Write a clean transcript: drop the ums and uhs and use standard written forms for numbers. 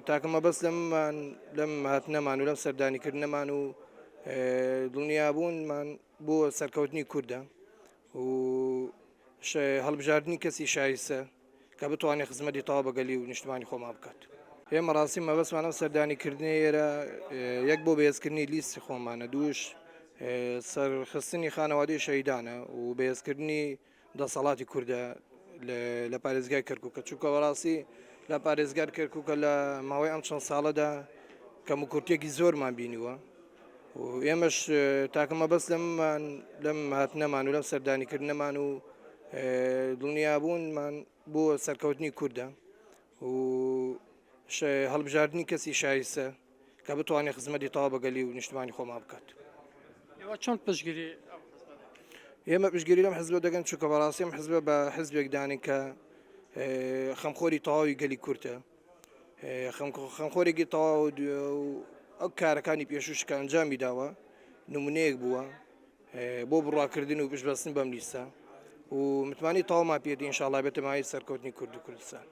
تاکە مەبەست لەممان لەم هاتنەمان و لەم سەردانیکردنەمان و دڵنیابوونمان بۆ سەرکەوتنی کوردە و هەڵبژاردنی کەسی شایستە کە بتوانێت خزمەتی تەواو بە گەلی و نیشتمانی خۆمان بکات. ئێمە ڕاستی مەبەستمان ئەم سەردانیکردنەی ئێرە یەک بۆ بەهێزکردنی لیستی خۆمانە، دووش سەرخستنی خانەوادەی شەهیدانە و بەهێزکردنی دەسەڵاتی کوردە لە پارێزگای کەرکووکە، چونکە بەڕاستی لە پارێزگار کەرکووکە لە ماوەی ئەم چەند ساڵەدا کەموکورتیەکی زۆرمان بینیوە و ئێمەش تاکە مەبەست لەممان لەم هاتنەمان و لەم سەردانیکردنەمان و دڵنیابوونمان بۆ سەرکەوتنی کوردە و هەڵبژاردنی کەسی شایستە کە بتوانێت خزمەتی تەواو بە گەلی و نیشتمانی خۆمان بکات. ئێوە چۆن پشتگیری ئەم حزبە دەکەن؟ ئێمە پشتگیری لەم حزبە دەکەن چونکە بەڕاستی ئەم حزبە بە حزبێک دانین کە خەمخۆری تەواوی گەلی کوردە خەمخۆرێکی تەواو ئەو کارەکانی پێشوش کە ئەنجامی داوە نمونەیەک بووە بۆ بڕواکردن و پشتبەستن بەم لیستە و متمانەی تەواومان پێیەتی ئینشاڵڵا بێتە مایەی سەرکەوتنی کورد و کوردستان.